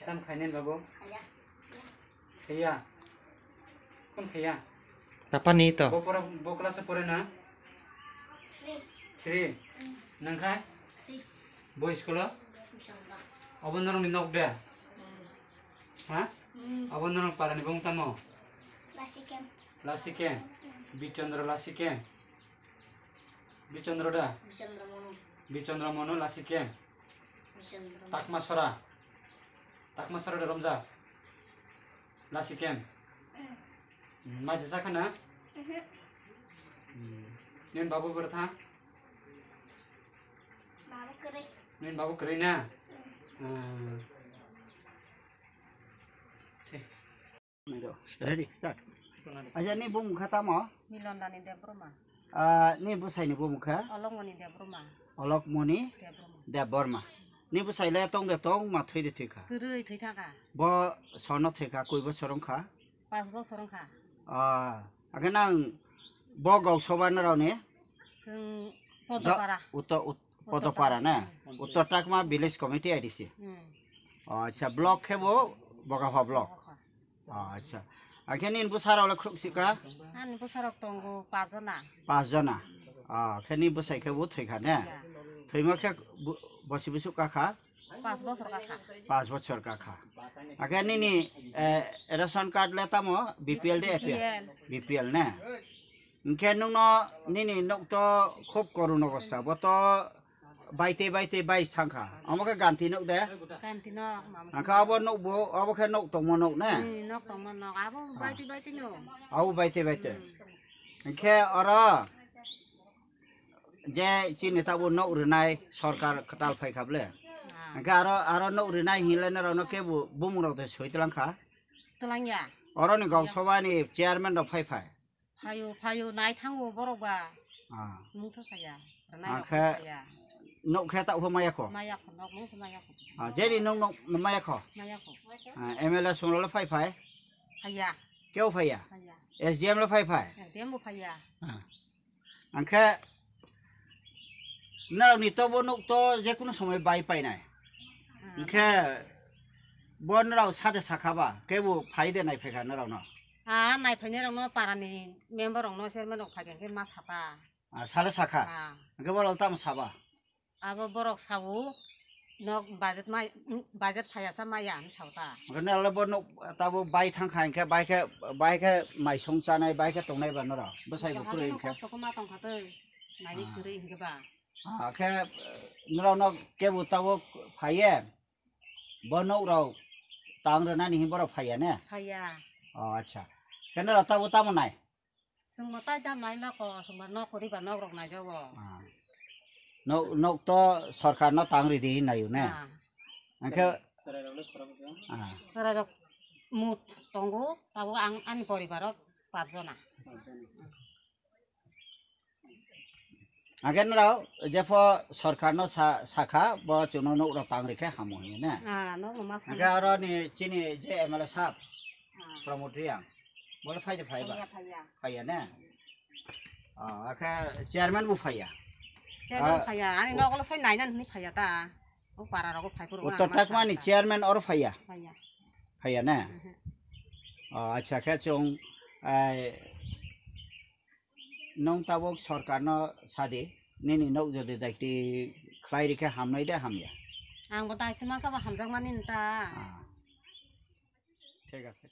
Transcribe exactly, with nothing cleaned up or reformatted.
Tam khainai babu? Khaiya. Khaiya. Kun khaiya? Tapani to. Bo pora, bo class pore na? Three. Three. Nang khai? Three. Bo school o? Bishamra. Obo norok ni nok de? Hmm. Ha? Hmm. Obo norok para ni bung tamo? Lasikem. Lasikem. Bichandra Lasikem. Bichandra da? Bichandra Mono. Bichandra Mono Lasikem. Bichandra Mono. Takma Sora. Takma Sora da Romja. Lasikem. Hmm. Maji sakha na? Mhm. Hmm. Nin babu bertha? Babu kere. Nin babu kere na? Hmm. Hmm. Thik. Ready, start. Aja ni bumung kha tamo? Milondani Debbarma. Ah, ni bwsai ni bumung kha? Olokmoni Debbarma. Olokmoni Debbarma. Debbarma. Ni bwsai le tong de tong ma thwi de thwi kha? Kwrwi thwi thang kha. Bo sono thwi kha, koi bosor wng kha? Pas bosor wng kha. Ah, age nang bo gok soba na rao ni? Chwng Podopara. Uto-, ut-, Podopara na? Hmm. Uttor Takma Village Committee A D C. Hmm. Oh, acha, block khe bo Bokapha block. Bokapha. Oh, acha. Angkhe nini bwsarok le khuruk sika? Ani bwsarok tongo pas jona. Pas jona. Oh, khe ni bwsai khe bo thwi kha ne? Thwi kha. Thwima khe bo-, bosi bwswk ka kha? Pas bosor ka kha. Pas bosor ka kha. Angkhe nini, eh, ration card le tamo B P L de A P L? B P L. B P L ne? Hingkhe nwngno nini nok to khub korun obostha, bo to baitwi baitwi bai thangkha. Omo khe ganti nok de? Ganti nok, mama. Hingkhe abo nok bo, abo khe nok tongma nok ne? Hmm, nok tongma nok. Abo baitwi baitwi no. Abo baitwi baitwi. Hmm. Hingkhe oro je chini tabuk nok rwnai sorkar kwtal phai kha ble? Ah. Hingkhe aro, aro nok rwnai hinle norokno kebo bumung rok de soi twlang kha? Twlang ya. Oroni gok soba ni chairman rok phai phai? Phaio, phaio, nai thango borok ba. Ah. Mungsa saya. Rwnai rok angkhe saya. Nok khe ta upha maya kho? Maya kho, nok mungsa maya kho. Ah, jeni nok nok maya kho? Maya kho. Ah, M L A song le phai phai? Phaiya. Keu phaiya? Phaiya. S D M le phai phai? S D M bo phaiya. Ah. Angkhe norokni tobo nuk to jekunu somoi bai painai. Ah. Angkhe bo norok sade sakha ba, kebo phai de nai phaikha norokno? Ah, nai phainai rokno parani member rokno chairman rok phaikha khe ma sata. Ah, sale sakha? Ah. Angkhe borok tamo saba? Abo borok sao nok budget mai, budget phaiya sa maya hinwi sao ta. Angkhe norokle bo nuk tabo bai thang kha, angkhe bai khe, bai khe maisong chanai, bai khe tongnai ba norok? Bwsai bo kwrwi hwnkhe. Kosto khe ma tong kha tei. Naini kwrwi hwnkhe ba. Ah, khe, eh, norokno kebo tabuk phaiye, bo nokrok tang rwnani hinwi borok phaiya ne? Phaiya. Oh, acha. Khe norok tabuk tamo nai? Chwngbo tai tamo nai nokho, chwngbo nok kwrwi ba nokrok naijago. Ah. Nok, nok to sorkarno tang ridi hinwi naio ne? Ah. Hwnkhe, ah. Chwrairok mut tongo, tabuk ang ani poribarok pas jona. Hwnkhe norok jepho sorkarno sa-, sakha, bo chwngno nokrok tang rikhe hamo hinwi ne? Ah, nokno ma hwnkhe oro ni chini je M L A sahab, ah, Pramod Reang, bo phai de phai ba? Phaiya, phaiya. Phaiya ne? Ah, akhe chairman bo phaiya? Chairman phaiya, ani nogo le soi naina hinwi phaiya ta. O para rogo phai phuru. Uttor Takma ni chairman oro phaiya? Phaiya. Phaiya ne? Mhm. Oh, acha, khe chwng, ai, Nwng tabuk sorkarno sadi, nini nok jodi daikti khlai rikhe hamnai de hamya? Ang bo daikti mankha bo hamjakmani nta. Ah. Thik ase.